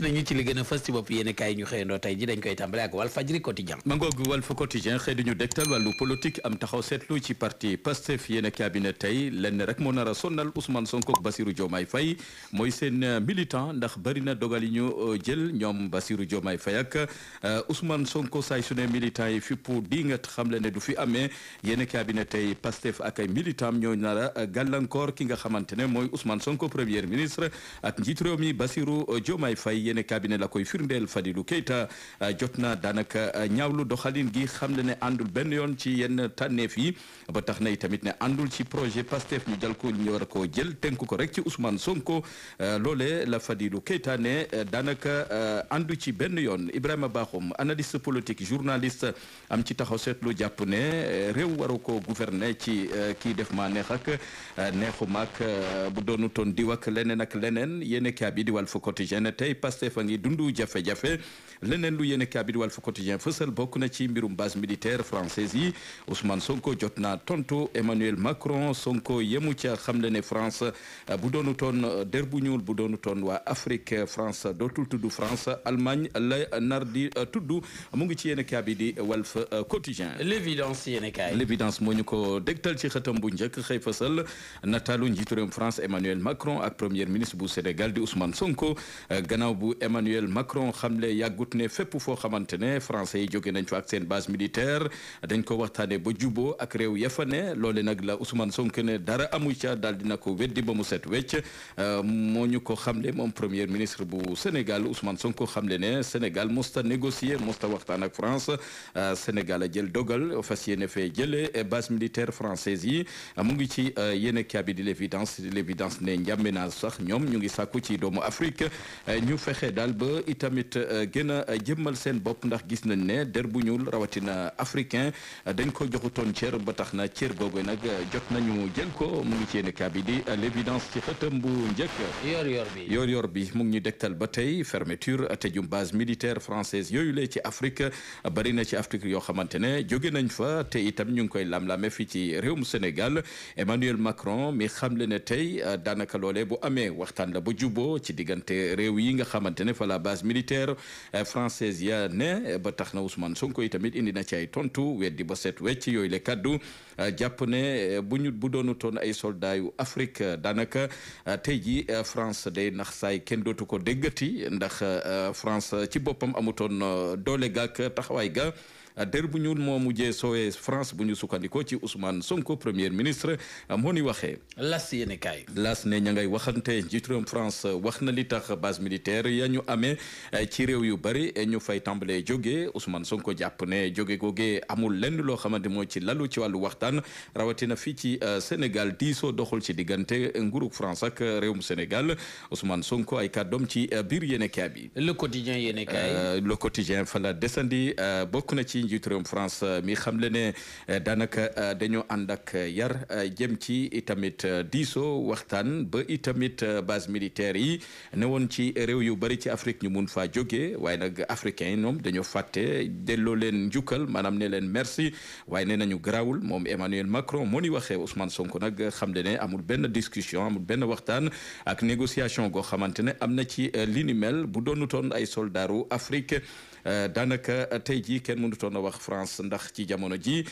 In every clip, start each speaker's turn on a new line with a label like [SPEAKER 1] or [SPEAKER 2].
[SPEAKER 1] nañu ci li gën a fës ci bopp yéen kaay ñu xëyandoo tey ji dañ koy tàmbale ak Walfadjri quotidien
[SPEAKER 2] ma ngoog Walf quotidien xëy duñu dégtal wàllu politique am taxaw seetlu ci parti Pastef yéen cabinet tey lenn rek moo nar a sonnal Ousmane Sonko ak Bassirou Diomaye Faye mooy seen militant ndax bari na dogal yi ñu jël ñoom Bassirou Diomaye Faye ak Ousmane Sonko saay su ne militant yi fippu di nga xam le ne du fi amee yéen cabinet tey Pastef ak ay militant ñoo nar a gàllankoor ki nga xamante ne mooy Ousmane Sonko premier ministre ak njiitu réew mi Bassirou Diomaye Faye yéen cabinet la koy firndeel Fadilou Keita jot na daanaka ñaawlu doxalin gi xam le ne àndul benn yoon ci yenn tànneef yi ba tax na tamit ne àndul ci projet Pastef ñu jël ko ñu war koo jël tënk ko rek ci Ousmane Sonko loole la Fadilou Keita ne daanaka àndu ci benn yoon Ibrahima Bakhoum analyste politique journaliste am ci taxaw seetlu jàpp ne réew waru ko gouverner ci kii def maa neex ak neexuma ak bu doonu toon diw ak leneen ak leneen yéen kaa bi di Walf Quotidien tey Pastef a ngi dundu jafe-jafe leneen lu yéen kaa bi di Walf Quotidien fësal bokk na ci mbirum base militaire française yi Ousmane Sonko jot na tontu Emmanuel Macron Sonko yemu ca xam le ne France bu doonu toon der bu ñuul bu doonu toon waa Afrique France dootul tudd France Allemagne la nar di tudd mu ngi ci yéen kaa bi di Walf Quotidien
[SPEAKER 1] l'évidence yéen kaay
[SPEAKER 2] l'évidence moo ñu ko dégtal ci xëtam bu njëkk xëy fësal nataalu njiitu réewum France Emmanuel Macron ak premier ministre bu Sénégal di Ousmane Sonko gannaaw bu Emmanuel Macron xamle yàggut ne fépp foo xamante ne français yi jóge nañ fa ak seen base militaire dañ ko waxtaane ba juboo ak réew ya fa ne loole nag la Ousmane Sonko ne dara amu ca daal dina ko weddi ba mu set wecc moo ñu ko xamle moom premier ministre bu Sénégal Ousmane Sonko xamle ne Sénégal mosta négocier mosta waxtaan ak France Sénégal a jël dogal fas yéene fee jële base militaire française yi mu ngi ci yéene kaabi di l'évidence ne njàmbe naa sax ñoom ñu ngi sàkku ci doomu Afrique ñu fexe daal ba itamit gën a jëmmal seen bopp ndax gis nañ ne der bu ñuul rawatina africain dañ ko joxutoon cër ba tax na cër boobu nag jot nañu jël ko mu ngi ci yéene kaabi di l'évidence ci xëtam bu njëkk yor bi mu ngi ñu dektal ba tey fermeture tëjum base militaire française yooyu lee ci Afrique bari na ci Afrique yoo xamante ne jóge nañ fa te itam ñu ngi koy lam-lame fii ci réewum Sénégal Emmanuel Macron mi xamle ne tey daanaka loolee bu amee waxtaan la ba juboo ci diggante réew yi nga xamante ne fa la base militaire française ya ne ba tax na Ousmane Sonko yi tamit indi na ci ay tontu weddi ba set wecc yooyu le kaddu jàpp ne bu doonu toon ay soldats yu Afrique daanaka tey ji France day nax saay kenn dootu ko déggati ndax France ci boppam amutoon doole gaak taxawaay ga der bu ñuul moo mujjee soowee France bu ñu sukkandikoo ci Ousmane Sonko premier ministre moo ni waxee.
[SPEAKER 1] las yéen kaay.
[SPEAKER 2] las ne ña ngay waxante njiitu réewum France wax na li tax base militaire ya ñu amee ci réew yu bari ñu fay tàmbalee jóge Ousmane Sonko jàpp ne jóge googee amul lenn loo xamante moo ci lalu ci wàllu waxtaan rawatina fii ci Sénégal diisoo doxul ci diggante nguurug France ak réewum Sénégal Ousmane Sonko ay kàddoom ci biir yéen kaay bi.
[SPEAKER 1] le quotidien yéen kaay.
[SPEAKER 2] le quotidien fa la desandi bokk na ci njiitu réewum France mi xam le ne daanaka dañoo ànd ak yar jëm ci itamit diisoo waxtaan ba itamit base militaire yi ne woon ci réew yu bari ci Afrique ñu mun faa jóge waaye nag africain yi ñoom dañoo fàtte delloo leen njukkal maanaam ne leen merci waaye nee nañu garaawul moom Emmanuel Macron moo ni waxee Ousmane Sonko nag xam le ne amul benn discussion amul benn waxtaan ak négociation goo xamante ne am na ci li ni mel bu doonutoon ay soldaaru Afrique daanaka tey jii kenn mënutoon a wax France ndax ci jamono ji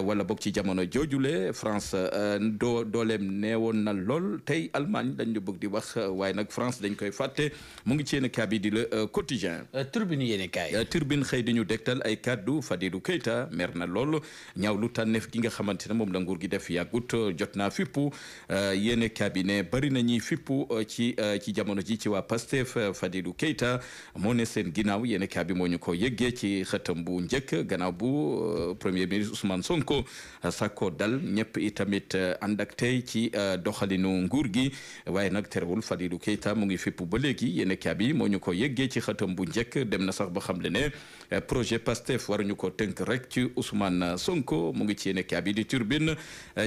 [SPEAKER 2] wala boog ci jamono joojule France dooleem neewoon na lool tey Allemagne dañ ñu bëgg di wax waaye nag France dañ koy fàtte mu ngi ci yéen kaay bi di le quotidien.
[SPEAKER 1] turbine yéen kaay.
[SPEAKER 2] turbine xëy di ñu dégtal ay kaddu Fadilou Keita mer na lool ñaaw lu tànneef gi nga xamante ne moom la nguur gi def yàggut jot naa fippu yéen kaay bi ne bari na ñuy fippu ci jamono ji ci waa Pastef Fadilou Keita moo ne seen ginnaaw yéen kaay bi moo ñu ko yëggee ci xëtam bu njëkk gannaaw bu premier ministre Ousmane Sonko sako dal ñëpp itamit ànd ak tey ci doxalinu nguur gi waaye nag terewul Fadilou Keita mu ngi fipp ba léegi yéen kaa bi moo ñu ko yëggee ci xëtam bu njëkk dem na sax ba xam le ne projet Pastef waruñu ko tënk rek ci Ousmane Sonko mu ngi ci yéen kaa bi di turbine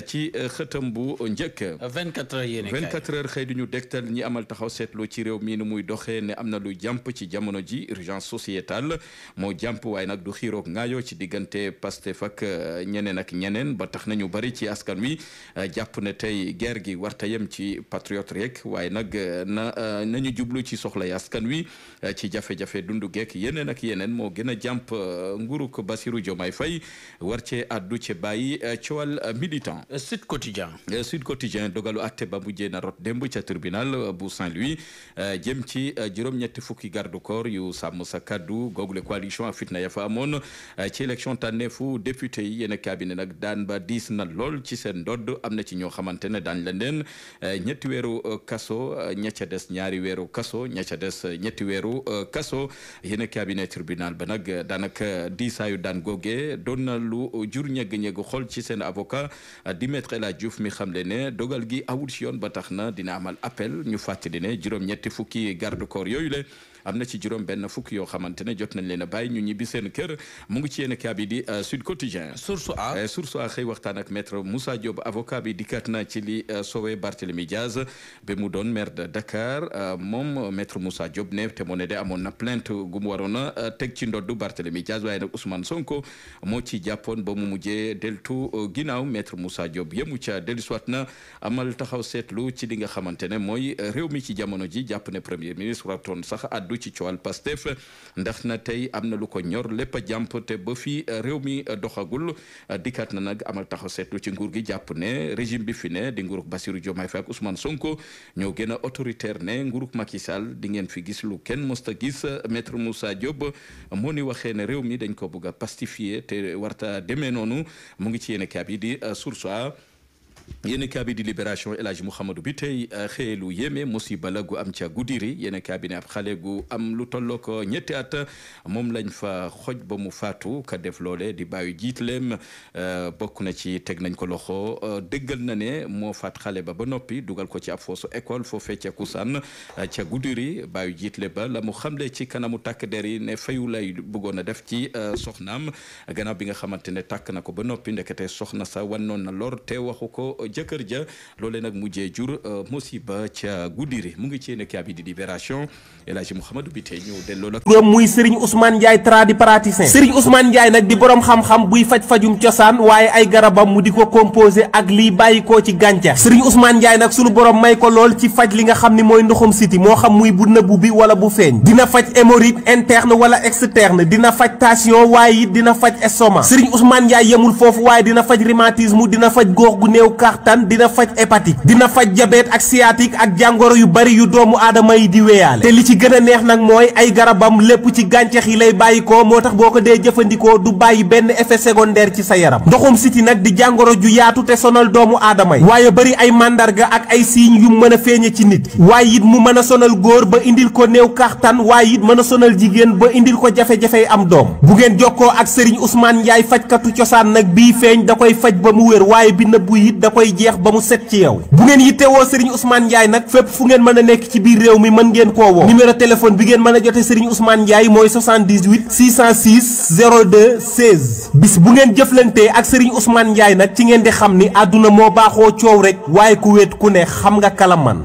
[SPEAKER 2] ci xëtam bu njëkk.
[SPEAKER 1] 24 heures yéen kaay
[SPEAKER 2] 24 heures xëy duñu dégtal ñi amal taxaw seetlu ci réew mi nu muy doxee ne am na lu jàmp ci jamono ji urgence sociétale moo jàmp waaye nag du xiiroog ngaayoo ci diggante Pastef ak ñeneen ba tax nañu bari ci askan wi jàpp ne tey guerre gi warta yem ci patriote rek waaye nag nañu jublu ci soxlay askan wi ci jafe-jafe dundu geek yeneen ak yeneen moo gën a jàmp nguuruk Bassirou Diomaye Faye war cee addu ci bàyyi coowal militant.
[SPEAKER 1] Sud Quotidien dogalu atte ba mujjee na rot démb ca tribunal bu Saint-Louis jëm ci juróom-ñetti fukki garde corps yu sàmm sa kaddu google coalition ak fitna ya fa amoon ci élection tànneefu député yi yéen cabinet nag daan ba diis na lool ci seen ndodd am na ci ñoo xamante ne daañ leen ñetti weeru kaso ña ca des ñaari weeru kaso ña ca des ñetti weeru kaso yéen cabinet tribunal ba nag daanaka diisaayu daan googe doon na lu jur ñegg-ñegg xol ci seen avocat di maître El Hadji Diouf mi xam le ne dogal gi awul ci yoon ba tax na dina amal appel ñu fàttali ne juróom-ñetti fukki garde corps yooyu le am na ci juróom benn fukk yoo xamante ne jot nañ leen a bàyyi ñu ñibbi seen kër mu ngi ci yéen kaa bi di Sud Quotidien. Source A xëy waxtaan ak maître Moussa Diop avocat bi dikkaat na ci li sowe Barthélémy Diaz ba mu doon maire de Dakar moom maître Moussa Diop ne te moo ne de amoon na plainte gu mu waroon a teg ci ndoddu Barthélémy Diaz waaye nag Ousmane Sonko moo ci jàppoon ba mu mujjee deltu ginnaaw maître Moussa Diop yemu ca dellusiwaat na amal taxaw seetlu ci li nga xamante ne mooy réew mi ci jamono ji jàpp ne premier ministre waratoon sax addu ci coowal Pastef ndax na tey am na lu ko ñor lépp a jàmp te ba fii réew mi doxagul dikkaat na nag amal taxaw seetlu ci nguur gi jàpp ne régime bi fi ne di nguurug Bassirou Diomaye Faye ak Ousmane Sonko ñoo gën a autoritaire ne nguurug Macky Sall di ngeen fi gis lu kenn mosta gis maître Moussa Diop moo ni waxee ne réew mi dañ ko bëgg a pacifier te warta demee noonu mu ngi ci yéen kaab yi di Source A yéen kaa bi di Libération El Hadji Mouhamadou bi tey xëye lu yéeme musiba la gu am ca Goudiri yéen kaa bi ne ab xale gu am lu tolloo ko ñetti at moom lañ fa xoj ba mu faatu ka def loole di bàyyi jiitleem bokk na ci teg nañ ko loxo dëggal na ne moo faat xale ba noppi dugal ko ci ab foosu école foofee ca Kousaan ca Goudiri bàyyi jiitle ba la mu xamle ci kanamu takk der yi ne fayu lay bëggoon a def ci soxnaam gannaaw bi nga xamante ne tàkk na ko ba noppi ndekete soxna sa wannoon na lor te waxu ko jëkkër ja loolee nag mujjee jur musiba ca Goudiri mu ngi ci yéen a bi di Libération El Hadji Mouhamadou bi tey ñu delloo la
[SPEAKER 3] turam muy Serigne Ousmane Ndiaye tradipraticien Serigne Ousmane Ndiaye nag di borom xam-xam buy faj-fajum cosaan waaye ay garabam mu di ko composé ak liy bàyyikoo ci gàncax Serigne Ousmane Ndiaye nag sunu borom may ko lool ci faj li nga xam ni mooy ndoxum siti moo xam muy bu nëbbu bi wala bu feeñ dina faj hémorroïde interne wala externe dina faj tension waaye it dina faj estomac Serigne Ousmane Ndiaye yemul foofu waaye dina faj rhumatisme dina faj góox gu néew kartan dina faj hépatique dina faj diabète ak sciatique ak jàngoro yu bari yu doomu aadama yi di wéyaale te li ci gën a neex nag mooy ay garabam lépp ci gàncax yi lay bàyyikoo moo tax boo ko dee jëfandikoo du bàyyi benn effet secondaire ci sa yaram ndoxum siti nag di jàngoro ju yaatu te sonal doomu aadama yi waaye bari ay màndarga ak ay signes yu mën a feeñe ci nit waaye it mu mën a sonal góor ba indil ko néew kartan waaye it mën a sonal jigéen ba indil ko jafe-jafey am doom bu ngeen jokkoo ak Serigne Ousmane Ndiaye fajkatu cosaan nag bii feeñ da koy faj ba mu wér waaye bi nëbbu it da koy jeex ba mu set ci yow bu ngeen yittewoo Serigne Ousmane Ndiaye nag fépp fu ngeen mën a nekk ci biir réew mi mën ngeen koo woo numéro téléphone bi ngeen mën a jote Serigne Ousmane Ndiaye mooy 78 606 02 16 bis bu ngeen jëflantee ak Serigne Ousmane Ndiaye nag ci ngeen di xam ni àdduna moo baaxoo coow rek waaye ku wéet ku ne xam nga kala man